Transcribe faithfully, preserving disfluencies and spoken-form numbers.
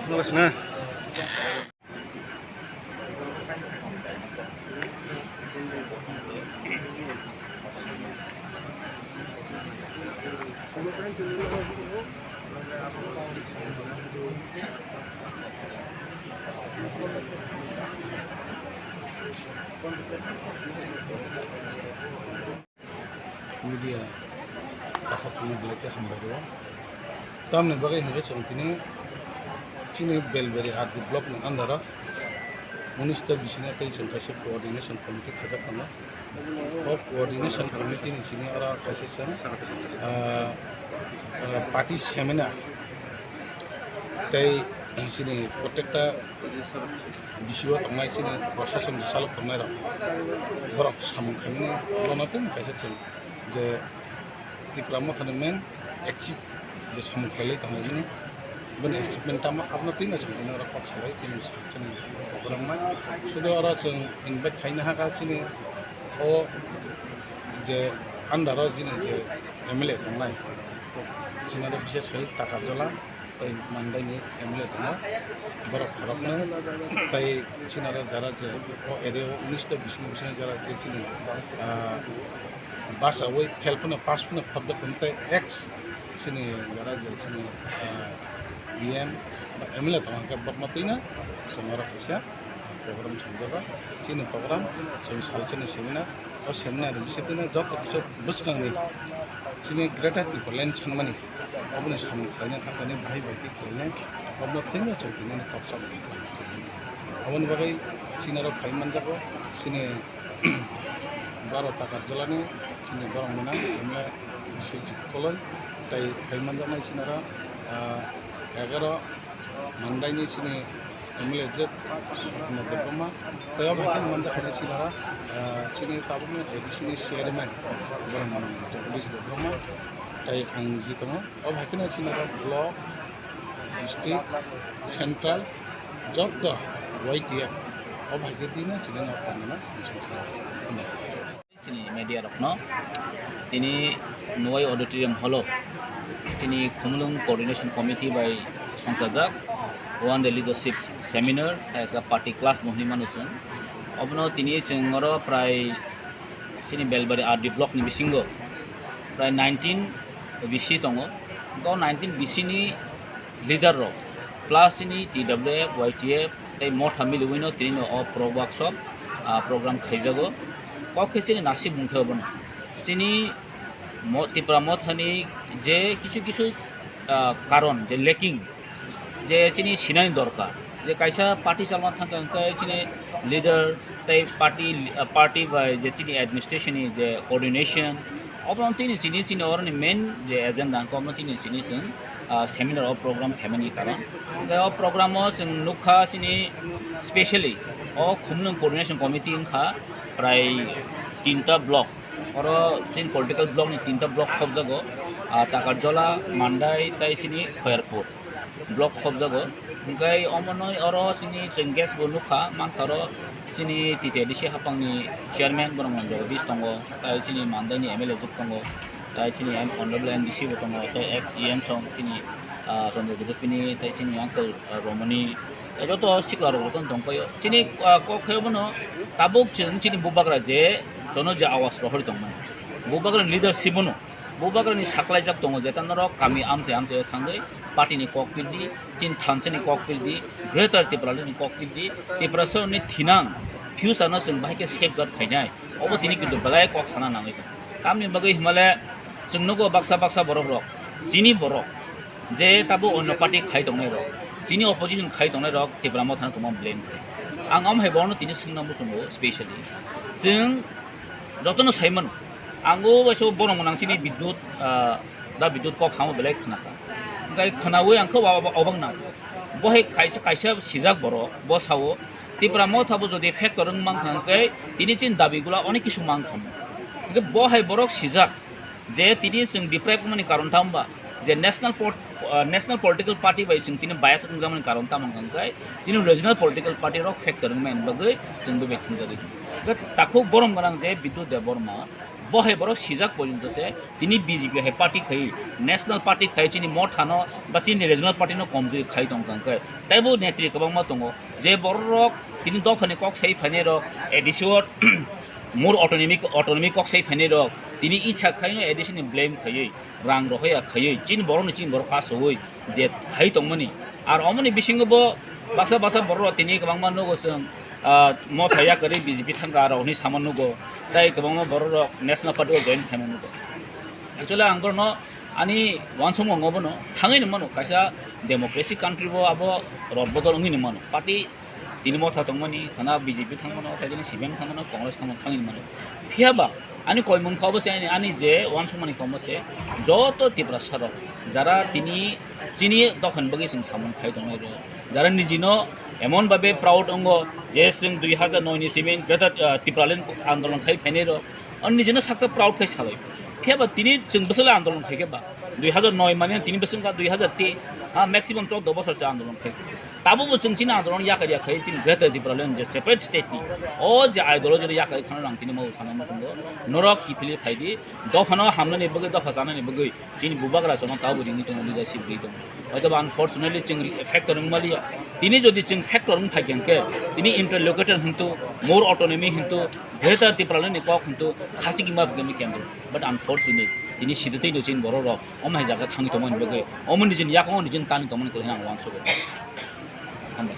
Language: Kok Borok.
Nukha sina. Media takhuk thangma belai khe hambai rwo. Tamni bagwi hwnkhe chwng tini chini Belbari R D block ni under o unis ta bisina tei chwng kaisa coordination committee khajak tongo. O coordination committee ni simi oro kaisa chwng, ah, ah, party seminar tei chini protekta bisi o tongnai chini prasasoni salok tongnai rok borok samung khaimani bono tei kaisa chwng je Tipra Mothani main achieve je samung khlailai tongnai bini, bini achievement tamo abono twi no chwng bini oro kok salai tini sakchani program mai. Sudu oro chwng invite khaina hakha chini o je under o chini je M L A tongnai, chini oro bises khai Takarjola tei Mandaini M L A tongo, borok khorokno tei chini oro jara je o area o unis ta bisini bisini jara je chini, ah, bus awui fail phano pass phano khobjak tong tei ex chini jara je chini, ah, E M ba M L A tongo hwnkhe bokno twino chwng oro kaisa program chwngjak o. Chini program chwng salsani seminar, o seminar ni bisingtwi joto kisa bwskangni chini Greater Tipraland sanmani oboni samung khlaina thangkani bahai bai khe khlainai, obo thengno chwng tini kok saboni. Aboni bagwi chini oro phai manjago chini baro Takarjolani chini borok mwnang M L A Biswajit Koloi, tei phai manjaknai chini oro, ah, egaro Mandaini chini M L A je Sukma Debbarma, tei obo hai khe manjaknai chini oro, ah, chini tabukni A D C ni chairman borok mwnang Jagadish Debbarma, tei ang niji tongo. Obo hai kheno chini oro block, district, central joto Y T F obo hai khe tino chini no pangna. Chini media rokno tini Nuwai Auditorium Hall o tini Khumulwng Coordination Committee bai songchajak One Day Leadership Seminar, hai khe party class bo hinwi mano chwng. Obono tini chwng oro prai chini Belbari R D block ni bisingo prai nineteen B C tongo. Hwnkhe o nineteen B C ni leader rok plus chini T W F, Y T F tei Motha miliwino tini no o pro workshop, ah, program khaijago. Kok khe chini nasib mungkhe obono. Chini mo-, Tipra Mothani je kisu kisu, ah, karon je lacking, je chini sinani dorkar, je kaisa party chalna thangkha hwnkhe chini leader tei party, ah, party bai je chini administration ni je coordination, obono tini chini, chini oroni main je agenda hwnkhe obono tini chini chwng, ah, seminar o program khaimani karon. Hwnkhe o program o chwng nukha chini specially o Khumulwng Coordination Committee wngkha prai tinta block. Oro chini political block ni tinta block khobjago, ah, Takarjola, Mandai tei chini Khoyarpur block khobjago. Hwnkhe omono oro chini chwng guest bo nukha, mankha oro chini T T A D C hapangni chairman borok Jagadish tongo, tei chini Mandai ni M L A juk tongo, tei chini M, honorable M D C bo tongo, tei ex E M song chini, ah, Chandra Jyoti Bini, tei chini uncle, ah, Romani, tei joto sikla rok joto tongpaio. Chini, ah, kok khe bono tabuk chwng chini bubagra je jono je awas rohori tongmani. Bubagra ni leadership bono, bubagra ni saklaijak tongo je ta norok kami amchai amchai thangwi party ni kok pildi, chini thansa ni kok pildi, Greater Tipraland ni kok pildi, Tiprasa ni thinang future no chwng bahai khe safeguard khainai. Obo tini kintu belai kok sana nangwi tongo. Tamni bagwi himale chwng nugo baksa baksa borok rok, chini borok, je tabo onno party khai tongnai rok, chini opposition khai tongnai rok Tipra Mothano tongma blame khlai. Ang omo hai borokno tini swngna muchungo specially. Chwng jotono sai mano. Ang o waisa borok mwnang chini Bidyut, ah, da Bidyut kok samo belai khna kha. Hwnkhe khnaui ang khe wa-, wa-, obak nang. Bo hai kaisa, kaisa sijak borok, bo sao, Tipra Motha bo jodi factor wng mankha hwnkhe tini chini dabi gula onek kisu mankha. Hwnkhe bo hai borok sijak. Je tini chwng deprive wngmani karon tamo ba, je national pot-, ah, national political party bai chwng tini bias wngjakmani karon tamo hwnkha hwnkhe chini regional political party rok factor wngmani bagwi chwng bebak thwngjagwi tongo. Hwnkhe takhuk borom gwnang je Bidyut Debbarma, Bo hai borok sijak porjonto se tini B J P hai party khai, national party khai chini motha no ba chini regional party no komjoi khai tong kha khe. Taibo netri kwbangma tongo je borok rok tini dophani kok sai phainai rok, A D C o more autonomy, autonomy kok sai phainai rok tini icha khai no A D C ni blame khaiwi, rang rohoi ya khaiwi chini borok ni chini borok kasowi je khai tongmani. Ar omoni bisingo bo basa basa borok rok tini kwbangma nugo chwng, ah, motha yakarwi B J P thangka rok hinwi sama nugo. Tai kwbangma borok rok national party o join khaima nugo. Actually ang borokno ani uansukmung obono thangwi ni mano, kaisa democracy country bo abo rot bodol wngwi ni mano. Party tini motha tongmani, khana B J P thangmano, tei tini C P M thangmano, Congress thangmano, thangwi mano. Phiya ba, ani koimung kha obo se, ani, ani je uansukmani kha obo se, joto Tiprasa rok, jara tini chini dophani bagwi chwng samung khai tongnai rok, jara nijino emon babe proud wngo je chwng dui hazar noi ni simi Greater, ah, Tipraland andolon khai phainai rok, ani nijino saksa proud khai salai. Phiya ba tini chwng bwswk andolon khai khe ba, dui hazar noi mane tini bwswk wngkha dui hazar teis, ha, maximum chordo bosor se andolon khai. Tabukbo chwng chini andolon yakar ya khai chini Greater Tipraland je separate state ni o je ideology no yakar thangna nang tini mau sana musungo norok kiphilwi phaidi dophano hamnani bagwi dopha chanani bagwi chini bubagra chwngno tabuk ringwi tongo leadership ri tongo. Hoitoba unfortunately chwng factor wng maliya. Tini jodi chwng factor wng phai khe tini interlocutor hintu more autonomy hintu Greater Tipraland ni kok hintu khasi kima bwkhe kendro. But unfortunately tini siditwi no chini borok rok omo hai jaga thangwi tongmani bagwi omo nijini yakungo nijini tani tongmani koi hinang uansugo. Hambai.